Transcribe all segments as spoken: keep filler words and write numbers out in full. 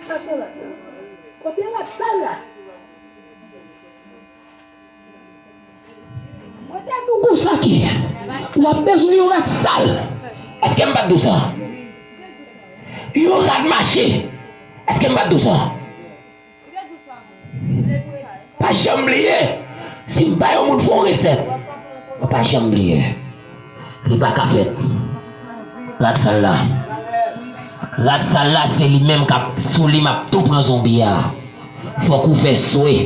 Chache rad la. Kote rad sal la? Mwen te di w konsa ke w ap bezwen yon rad sal. Èske m pa t di w sa? Yon rad mache. Èske m pa t di w sa? Pa janm bliye, si m ba yon moun fè yon resèt, mwen pa janm bliye. Li pa ka fèt. Rad sal la. Rad sal la, se li menm k ap, sou li m ap tou pran zonbi a. Fòk ou fè swe.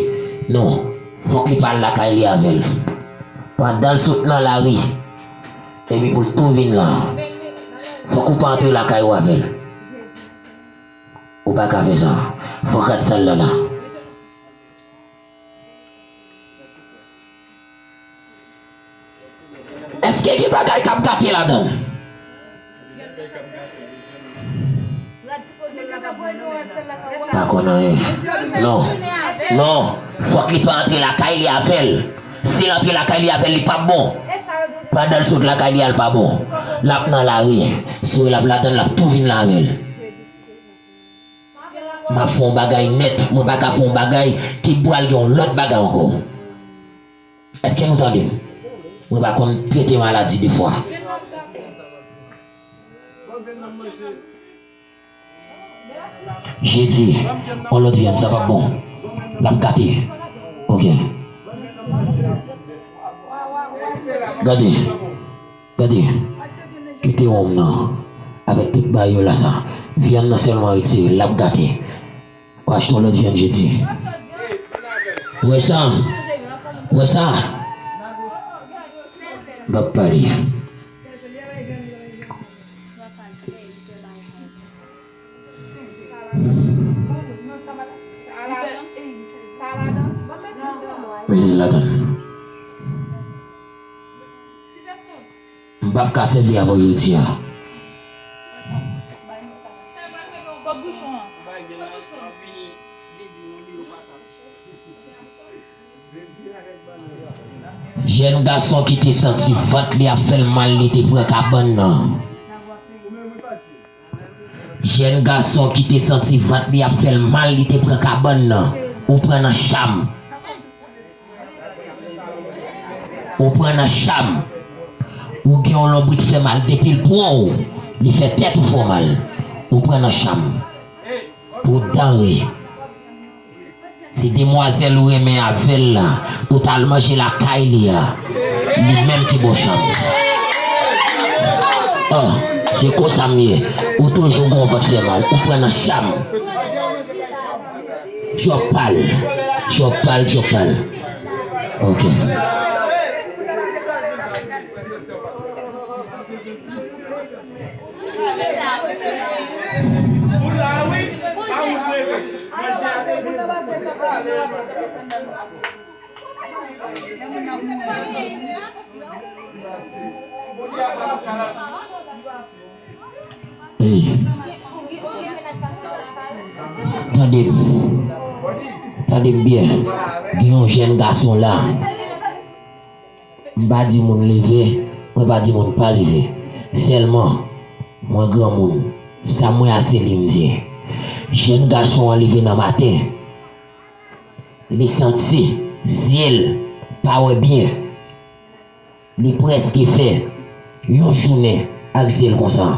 Non. Fòk li pa al lakay li avè l. Pandan l sot nan lari, epi pou l tou vin la, fòk ou pa antre lakay ou avè l. Ou pa ka fè sa. Fòk rad sal la la. Èske gen bagay k ap gate ladan l? Pa konn anyen. Non. Non. Fòk li pa antre lakay li avè l. Si l antre lakay li avè l, li p ap bon. Pandan l sot lakay li a, l pa bon. L ap nan lari. Sou l ap ladan l, l ap tou vin la avè l. M ap fè yon bagay nèt, mwen pa ka fè yon bagay ki pral gen yon lòt bagay ankò. Èske nou tande m? Mwen pa konn trete maladi de fwa. Jedi, yon lòt vyann, sa p ap bon. L ap gate. Ok. Gade. Gade, kite wonm nan avèk tout bagay yo la sa. Vyann nan sèlman retire, l ap gate. W achte yon lòt vyann jedi. Ou wè sa? Ou wè sa? M p ap pale. Mete l ladan. M p ap ka sèvi avè w jodi a. Jèn gason ki te santi vant li ap fè l mal, li te pran kabann nan. Jèn gason ki te santi vant li ap fè l mal, li te pran kabann nan. Ou pran nan cham. Ou pran nan cham. Ou gen yon lonbrit fè mal, depi l pran w, li fè tèt ou fè w mal. Ou pran nan cham. Pou danre. Ti demwazèl ou renmen avè l la, ou t al manje lakay li a, li menm ki ba w cham. Oh, se konsa m ye. Ou toujou gon vant fè mal, ou pran nan cham. Djòb pa l, djòb pa l, djòb pa l. Ok. Ey. Tande m. Tande m byen. Gen yon jèn gason la. M pa di moun leve, mwen pa di moun pa leve. Sèlman, mwen granmoun, sa m wè a se li m di. Jèn gason an leve nan maten, li santi zye l pa wè byen. Li prèske fè yon jounen ak zye l konsa.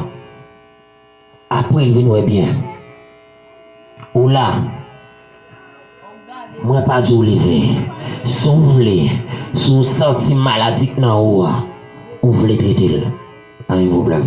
Apre l vin wè byen. Ou la, mwen pa di w leve. Si w vle, si w santi maladi k nan ou a, ou vle trete l, anyen pwoblèm.